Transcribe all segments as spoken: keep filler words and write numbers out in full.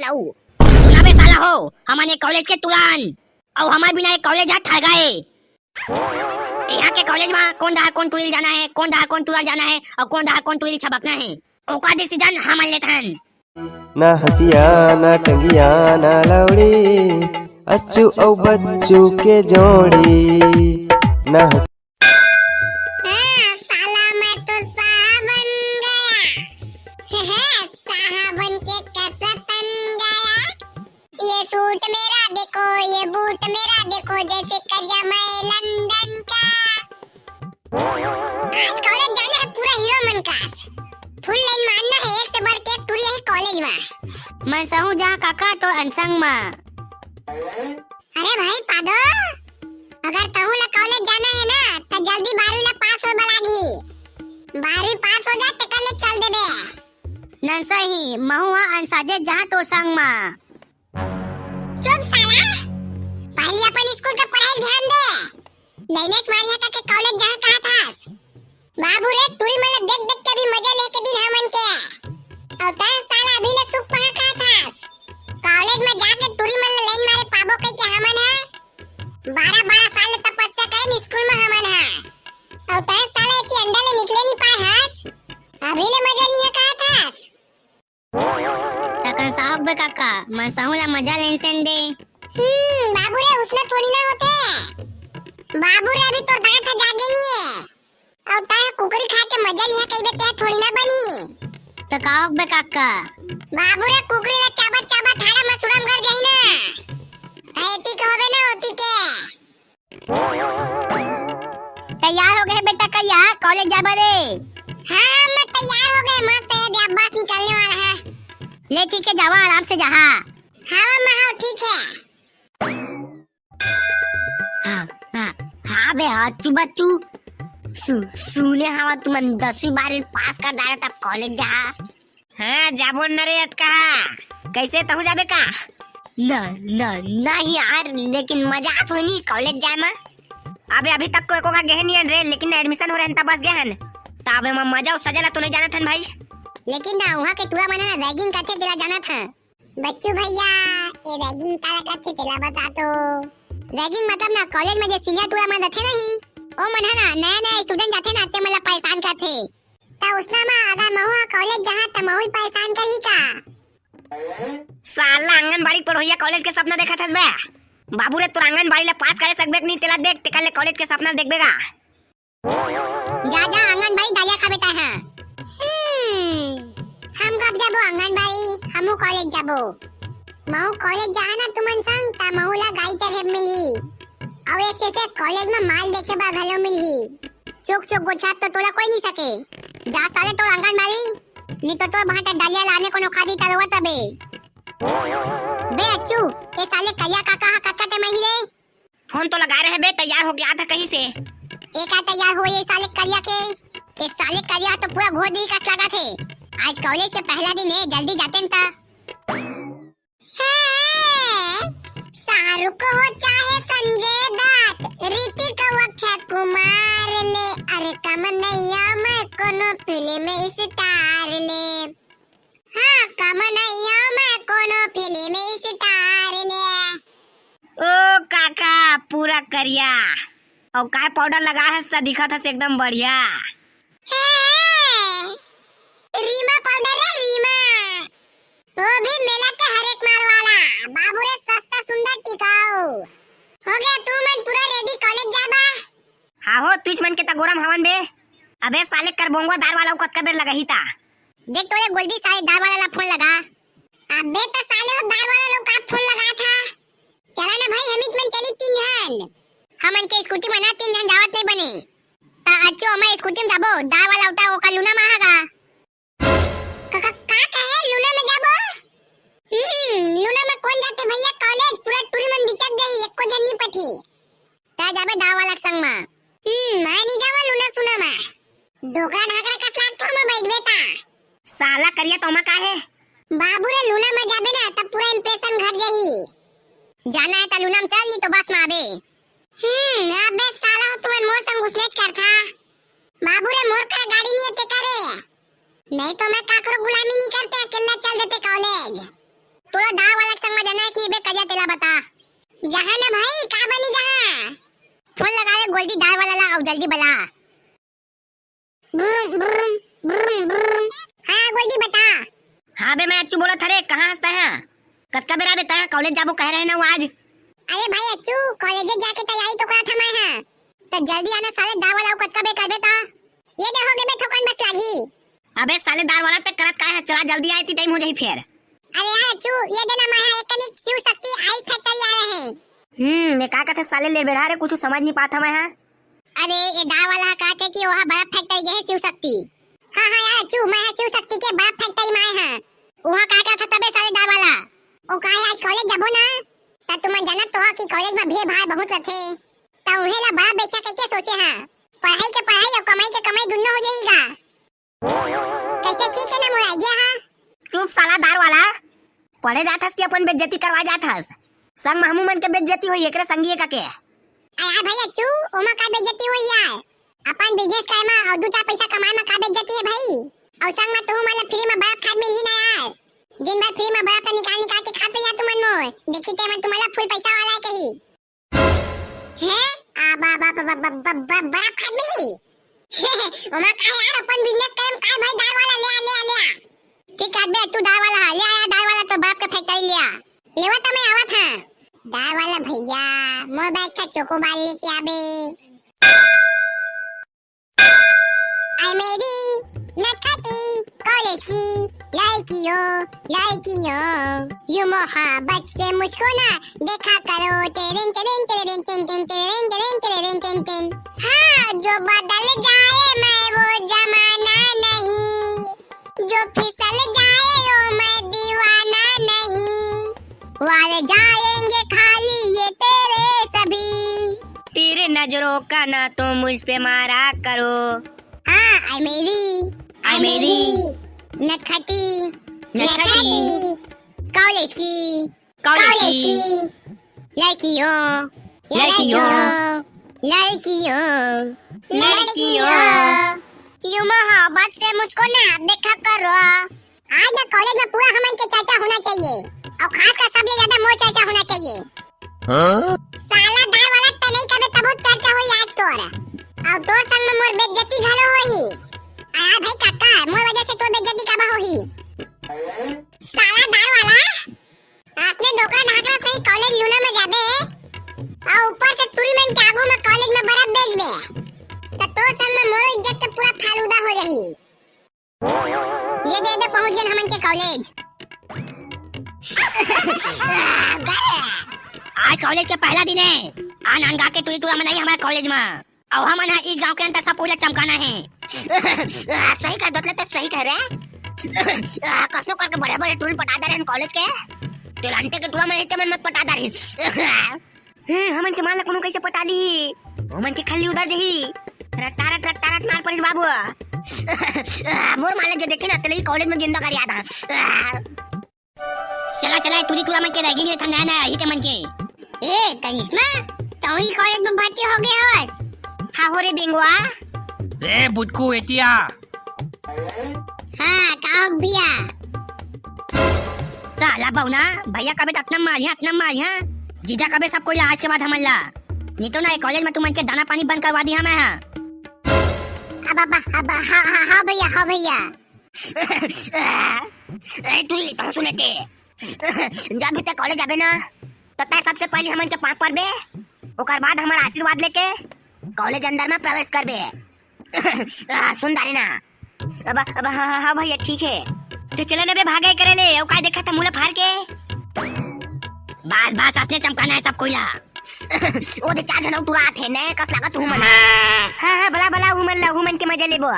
अउ सुना बे साला हो, हमन ये कॉलेज के टुरा अन, अउ हमर बिना ये कॉलेज ह ठगा ए। यहाँ के कॉलेज म कोन डहर कोन टुरी ल जाना हे, कोन डहर कोन टुरा ल जाना हे, अउ कोन डहर कोन टुरी ल छबकना हे, ओकर डिसीजन हमन लेथन। ना हंसिया, ना टंगिया, ना लौड़ी, अच्छू अउ बच्चू के जोड़ी। ना हंस- हाँ, साला मैं तो साह बन गया। हे, हे, साह बन के कैसे तन गया? ये सूट मेरा देखो, ये बूट मेरा देखो, जैसे करिया मैं लंदन का। आज कॉलेज जाना है पूरा हीरो मन का। फुल लाइन मारना है, एक से बढ़ के एक टुरी है कॉलेज में। मैं सहू जहाँ काका तो अनसंग मा। अरे भाई पादो, अगर तहू ला कॉलेज जाना है ना, तो जल्दी बारहवीं ला पास हो बलागी। बारहवीं पास हो जा, तेकर ले चल देबे। नंसा ही, महू हा अनसाजे जहाँ तो संग मा। चुप साला, पहले अपन स्कूल के पढ़ाई ध्यान दे। लाइनेच मारिया का के कॉलेज जहाँ कहा थास। बाबू रे, टुरी मन ला देख देख के भी मजा लेके दिन हमन के। अउ तैं साला अभी ले सुख पहा कहा थास। कॉलेज में जाके टुरी मन ला लाइन मारे पाबो कह के हमन है। बारह बारह साल ले तपस्या करे स्कूल में हमन है। अउ तैं साला एती अंडा ले निकले नहीं पाए हस। अभी ले मजा लिया कहा थास। तकन साहब बे काका, मन सहू ला मजा लेन सेन दे। हम्म, बाबू रे, उसने थोड़ी ना होते। बाबू रे, अभी तोर दांत ह जागे नहीं है। अउ तैं कुकरी खा के मजा लिया कहिबे, ते थोड़ी ना बनी। तो का होक बे काका? बाबू रे, कुकरी ला चाबत चाबत थारा मसूरम घर जाही ना। एती के होबे ना, ओती के। तैयार हो गए बेटा, कहिया कॉलेज जाबा रे? हाँ, मैं तैयार हो गए, मस्त है, अभी अब्बास निकलने वाला है। ले ठीक है, जावा आराम से जहा। हाँ मम्मा, हाँ ठीक है। हाँ, हाँ, हाँ बे, हाँ, अच्छू बच्चू। सु-, सुने हवा तुमन दसवीं बारहवीं पास कर डारे तब कॉलेज जहा। हाँ, जाबो न रे अटका। कैसे तहू जाबे का? न, न, नहीं यार, लेकिन मजा आत होई नी कॉलेज जाए में। अबे अभी तक कोई को का गेहे नहीं हन रे, लेकिन एडमिशन हो रहे हन तब बस गेहे हन। तब एमा मजा अउ सजा ला तो नहीं जानत हन भाई। लेकिन ना, वहाँ के टुरा मन ह ना रैगिंग करथे तेला जानत ह। बच्चू भैया, ये रैगिंग काला करथे तेला बता तो। रैगिंग मतलब ना कॉलेज में जे सीनियर टुरा मन रथे नहीं, ओ मन ह ना नया नया स्टूडेंट जाथे ना ते मन ला परेशान करथे। त उसना मा अगर महू ह कॉलेज जहाँ त महू ल परेशान करही का? साला आंगनबाड़ी पढ़ोइया कॉलेज के सपना देखत हस बे। बाबू रे तोर आंगनबाड़ी ला पास करे सकबे कि नहीं तेला देख, तेकर ले कॉलेज के सपना देखबे गा। जा जा आंगनबाड़ी डालिया खा बेटा है। हम्म, हम कब जाबो आंगनबाड़ी, हमू कॉलेज जाबो। महू कॉलेज जाहा ना तुमन संग, त महू ला गाड़ी चढ़े मिलही। अउ एक से, से कॉलेज में माल देखे बर घलो मिलही। चुक चुक गोछात तो तोला कोई नहीं सके। जा साले तोर आंगनबाड़ी, नी तो तोर भांटा डालिया लाने कोनो खादी तलवा तबे। बे अच्छू, ए साले करिया काका हा कतका टेम आही रे? फोन तो लगा रहे बे, तैयार होके आत ह कहीं से। ए का तैयार हो ये साले करिया के? ए साले करिया तो पूरा घोर दी कस लगा थे। आज कॉलेज के पहला दिन है, जल्दी जाते न ता। हे, शाहरुख हो चाहे संजय दत्त, ऋतिक हो अक्षय कुमार ले, अरे कम नैया मैं कोनो फिल्म स्टार ले। हाँ, कम नैया मैं कोनो फिल्म स्टार ले। ओ काका, पूरा करिया। अउ काय पाउडर लगाए हस त दिखत हस एकदम बढ़िया। हे, हे, रीमा पाउडर रे, रीमा। वो भी मेला के हर एक माल वाला। बाबू रे, सस्ता, सुंदर, टिकाऊ। हो गया, तू मन पूरा रेडी कॉलेज जाबा? हाँ हो, तुझ मन के त गोरम हवन बे। अबे साले कर बोंगवा दार वाला, वो कतका बेर लगाही ता। देख तो ये गोल्डी साले दार वाला ला फोन लगा। अबे त साले वो दार वाला लोग का फोन लगा था। चला ना भाई, हमित मन चली तीन झन। हमन के स्कूटी म ना तीन झन जावत नहीं बने। त अच्छो हमर स्कूटी म जाबो, दार वाला उठा ओकर लूना माहा गा। का, का, का कहे लूना में जाबो? हम्म, लूना में कौन जाते भैया कॉलेज? पूरा टूरी मन बिचक गई, एको झन नहीं पठी। तै जाबे दाव वाला के संग मा। हम्म, मैं नहीं जावा लूना सुना मा। डोकरा ढाकरा कस लागथो मा बैठबे ता। साला करिया तो मा का है? बाबू रे लूना मा जाबे ना तब पूरा इंप्रेशन घट जाही। जाना है ता लूना में चल, नहीं तो बस मा आबे। हम्म, अबे साला हो तुमन मोर संग उसनेच करथा। बाबू रे मोर का गाड़ी नहीं है ते करे। नहीं तो मैं काकरो गुलामी नहीं करते, अकेला चल देते कॉलेज। तोला दार वाला के संग में जाना हे कि नहीं बे करिया, तेला बता। जहाँ ना भाई, का बनी जहाँ? फोन लगा ले गोल्डी दार वाला ला, अउ जल्दी बला। ब्रुम, ब्रुम, ब्रुम, ब्रुम। हाँ, गोल्डी बता। हाँ बे, मैं अच्छू बोलत हरे, कहाँ हस तैं? कतका बेरा बे, तैं कॉलेज जाबो कहे रहे ना वो आज। अरे भाई अच्छू, कॉलेज जाके तैयारी तो करत हँव मैं, हाँ। त जल्दी आना साले दार वाला, अउ कतका बे करबे त? ये दे हो गे बे ठोकन बस लागही। अबे साले दार वाला, तैं करत काय हे? चला जल्दी आ, एती टाइम हो जाही फेर। अरे यार अच्छू, ये दे ना, मैं हा एक कनिक शिव शक्ति आइस फैक्ट्री आए रहें। हम्म, ये का कथे साले लेरबेरहा रे, कुछू समझ नइ पात हँव मैं हा। अरे ये दार वाला हा कहत हे कि ओहा बर्फ फैक्ट्री गे हे शिव शक्ति। हाँ हाँ यार अच्छू, मैं हा शिव शक्ति के बर्फ फैक्ट्री में आए हाँ। ओहा का करत हे तबे साले दार वाला? ओ का हे, आज कॉलेज जाबो ना? त तुमन जानत तो हो कि कॉलेज में भीड़ भाड़ बहुत रथे। त उहे ला बर्फ बेचा कहिके सोचे हाँ। पढ़ाई के पढ़ाई अउ कमाई के कमाई दुन्नो हो जाही गा। कइसे ठीक हे ना मोर idea हा? चुप साला दार वाला, पढ़े जात हस कि अपन बेइज्जती करवा जात हस? संग में हमू मन के बेइज्जती होही, एकरे संगी हे कहिके। अरे यार भाई अच्छू, ओमा का बेइज्जती होही यार? अपन business करे मा अउ दू चार पैसा कमाए मा का बेइज्जती हे भाई? अउ संग में तुहू मन ला free मा बर्फ खाए मिलही ना यार। दिन भर free मा बर्फ ला निकाल निकाल के खात रहिहा तुमन मोर। देखही तेमन तुमन ला full पैसा वाला हे कही। हैं? आ, ब-, ब-, बर्फ खाए मिलही? ओमा का यार, अपन business करे मा का भाई, दार वाला ले आ, ले आ, ले आ। ठीक हे बे, तू दार वाला हा, ले आ यार, दार वाला तो बर्फ के फैक्ट्री ले आ। लेवा त मैं आवत हाँ। दार वाला भैया, मोर बर एक ठा चोकोबार लेके आबे। ऐ मेरी नटखटी कॉलेज की लड़कियों, लड़कियों, यूं मोहब्बत से मुझको ना देखा करो। Terrain, terrain, terrain, ten, ten, terrain, terrain, terrain, ten, ten. हाँ, जो बदल जाए मैं वो जमाना नहीं, जो फिसल जाए वो मैं दीवाना नहीं। वार जाएंगे खाली ये तेरे सभी। तेरे नजरों का ना तो मुझ पे मारा करो। हाँ, ऐ मेरी, ऐ ऐ मेरी मेरी नटखटी, नटखटी नटखटी कॉलेज की, कॉलेज कॉलेज की की लड़कियों, लड़कियों, लड़कियों, लड़कियों, लड़कियों। यूं मोहब्बत से मुझको ना देखा करो। आज ना कॉलेज में पूरा हमन के चर्चा होना चाहिए, अउ खासकर सबले ज्यादा मोर चर्चा होना चाहिए। हाँ? साला दार वाला, तैं नइ कबे तभो चर्चा होही आज तोर, अउ तोर संग में मोर बेइज्जती घलो होही। अरे भाई काका, मोर वजह से तोर बेइज्जती काबर होही? साला दार वाला, असने डोकरा ढाकरा सही कॉलेज लूना में जाबे, अउ ऊपर से टूरी मन के आगू में कॉलेज में बर्फ बेचबे, त तोर संग में मोरो इज्जत के पूरा फालूदा हो जाही। ये दे, ये दे, पहुंच गेन हमन के कॉलेज। आज कॉलेज के पहला दिन हे। आन आन गाँव के टूरी टूरा मन आही हमर कॉलेज में। अउ हमन ह इस गाँव के अंदर सब कोई ला चमकाना हे। सही कहे दोस्त, तैं सही कहे रे। कसनो करके बड़े बड़े टूरी पटा डारे हन कॉलेज के। तेला अंटे के टूरा मन हे, तेमन मत पटा डारे। हे, हमन के मन ला कोनो कइसे पटा ली, ओमन के खल्ली उधर जही। रट्टा रट, रट्टा रट मार पड़िस बाबू। मोर मन ला जे देखे ना, तेला ही कॉलेज में जिंदा कर याद आ। चला, चला, टूरी टूरा मन के रह गे, नया नया आही ते मन के। ए, करिश्मा, तहूँ ही कॉलेज में भर्ती हो गे हवस? हाँ हो रे बेंगवा। ए, बुचकू, एतिया। हाँ, का हो भैया? साला बउना, भैया कबे त अतना मारिहा, अतना मारिहा। जीजा कबे सब कोई ला आज के बाद हमन ला। नहीं तो ना, ये कॉलेज में तुमन के दाना पानी बंद करवा दिहा मैं हा। अब, अब, अब, हाँ, हाँ, हाँ भैया, हाँ भैया। ए, तू ही तो सुने ते। जब भी ते कॉलेज आबे ना, त तैं सबसे पहले हमन के पाँव परबे, ओकर बाद हमर आशीर्वाद लेके कॉलेज अंदर में प्रवेश करबे। आ, सुन डारे ना। अब, अब, हाँ, हाँ, हाँ भैया, ठीक हे। ते चला ना बे, भागे करे ले, अउ काय देखत हस मुँह ला फार के? बस, बस, असने चमकाना हे सब कोई ला। ओ दे, चार झन अउ टूरा आथे, नया कस लागत उहू मन। हाँ, हाँ, बला, बला, उहू मन ला, उहू मन के मजा लेबो।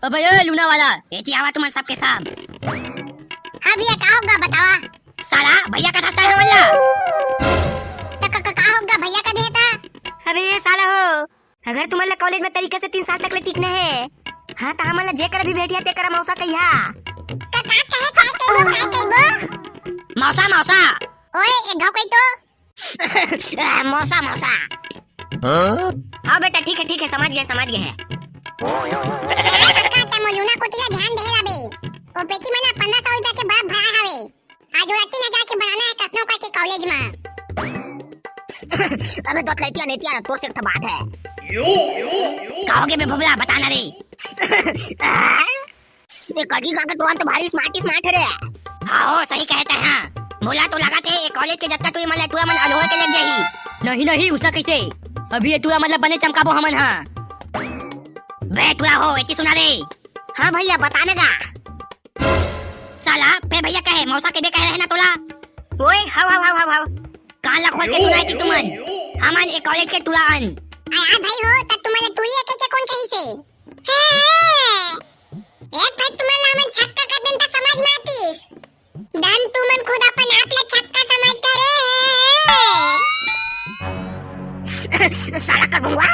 अबे ए लूना वाला, एती आवा तुमन सबके सब। हाँ भैया, का होगा बतावा? साला, भैया का धसता हे हमन ला। त क-, क-, का होगा भैया का देता? अबे साला हो, अगर तुमन ला कॉलेज में तरीका से तीन साल तक ले टिकना हे, हाँ, त हमन ला जेकर भी भेटिया तेकर मौसा कहिहा। का, का कहे, का कहिबो, का कहिबो? मौसा, मौसा। ओए, एक घाव कही तो। मौसा, मौसा। हाँ? हाँ बेटा, ठीक हे, ठीक हे, समझ गेन, समझ गेन। ए, कक्का, तैं मोर लूना कोती ला ध्यान दे रबे। ओ पेटी में ना पन्द्रह सौ रुपया के बर्फ भराए हवे। आज राती न जाके बनाना है कसनो का के कॉलेज में। अबे दो लैतिया नैतिया ना, तोर से एक ठो बात है। का होगे बे भोभला, बता ना रे। ए कटरी काका, तोर तो भारी स्मार्ट स्मार्ट है रे। हाँ हो, सही कहता है। मोला तो लगा थे ये कॉलेज के जत्ता टुरी मन ला टुरा मन अलोहर के लेग जाही। नहीं नहीं, उसा कैसे? अभी ये टुरा मन ला बने चमकाबो हमन हा। बे टुरा हो, एती सुना रे। हाँ भैया, बता ना गा। साला, फेर भैया कहे, मौसा के बे कहे रहे ना तोला। ओए, हव, हव, हव, हव, हव। कान ला खोल के सुनाई थी तुमन। हमन ए कॉलेज के टुरा अन। आय, आय भाई हो, त तुमन टुरी ए के, के कोन कही से? हे, एक भाई तुमन ला हमन छक्का कर देन त समझ में आतीस। धन तुमन खुद अपन आप ला छक्का समझ करे। साला कर भुंगवा,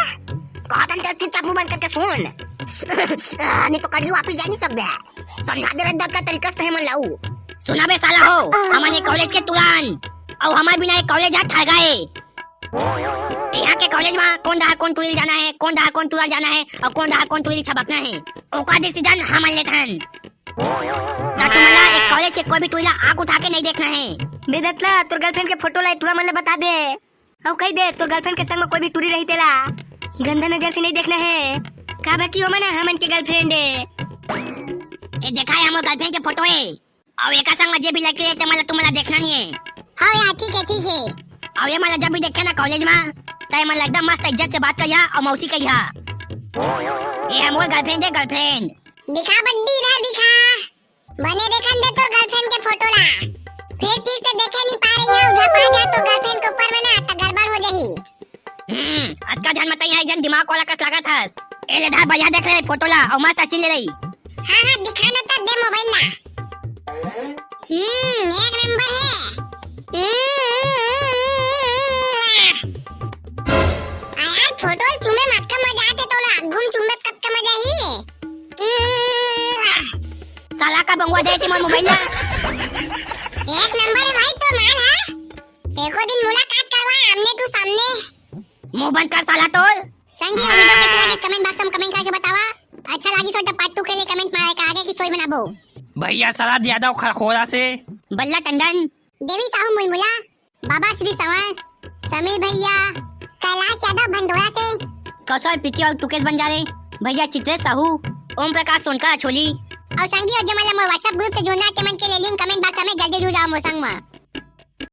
कहत हन ते चुपचाप मुंह बंद करके सुन। नहीं तो कभी वापिस जा नहीं सकबे। समझा दे रद्दा का तरीका से मन लाऊ। सुना बे साला हो, हमन ए कॉलेज के टुरा अन, अउ हमर बिना ए कॉलेज हा ठगा ए। यहाँ के कॉलेज में कौन रहा कौन टुरी ल जाना है, कौन रहा कौन टुरा ल जाना है, अउ कौन रहा कौन टुरी ल छबकना है, ओकर डिसीजन हमन लेथन। ना तुमन ला ए कॉलेज के कोई भी टुरी ला आंख उठा के नहीं देखना है। बे दतला, तोर गर्लफ्रेंड के फोटो ला टुरा मन ला बता दे। अउ कही दे, तोर गर्लफ्रेंड के संग में कोई भी टुरी रही तेला गंदा नजर से नहीं देखना है। का बाकी ओमन ह हमन के गर्लफ्रेंड ए। ए देखा है हमर गर्लफ्रेंड के फोटो ए। अउ एका संग में जे भी लड़की रही ते मन ला तुमन ला देखना नहीं है। हाँ यार, ठीक है, ठीक है। अउ ये मन ला जब भी देखे ना कॉलेज में, त ये मन ला एकदम मस्त इज्जत से बात करिहा अउ मौसी कहिहा। ये हमर गर्लफ्रेंड है, गर्लफ्रेंड। दिखा बड्डी, इधर दिखा। बने देखन दे तोर गर्लफ्रेंड के फोटो ला। फिर ठीक से देखे नहीं पा रही है, उधर पा जा तो गर्लफ्रेंड के ऊपर में ना, त गड़बड़ हो जाही। हम्म, अतका झन मतई है, जन दिमाग वाला कस लागत हस। ए ले धा, बढ़िया देख ले फोटो ला, अउ मस्त चिन ले रही। हाँ, हाँ, दिखा ना त दे मोबाइल ला। हम्म, एक नंबर है। हम्म, आ यार, फोटो चुमे मत का मजा आते तो ला, घूम चुमे कब का मजा ही। हम्म, साला का बंगवा दे के मोर मोबाइल ला। एक नंबर है भाई तो माल, हाँ? एको दिन मुलाकात करवा आमने तू सामने। मुंह बंद कर साला तोर। संगी हो वीडियो कैसे लगी, कमेंट बॉक्स में कमेंट करके बतावा। अच्छा लगी सो तो पार्ट टू के लिए कमेंट मारे का आगे की स्टोरी बनाबो। भैया सलाद यादव खरखोरा से। बल्ला टंडन। देवी साहू मुलमुला। बाबा श्री संवर। समीर भैया। कैलाश यादव भंडोरा से। कौशल पीटी अउ टुकेश बंजारे। भैया चित्रेश साहू। ओम प्रकाश सोनकर अछोली। अउ संगी हो जमन ला मोर WhatsApp ग्रुप से जुड़ना हे, तेमन के लिए लिंक कमेंट बॉक्स में जल्दी जुड़ जाओ मोर संग मा।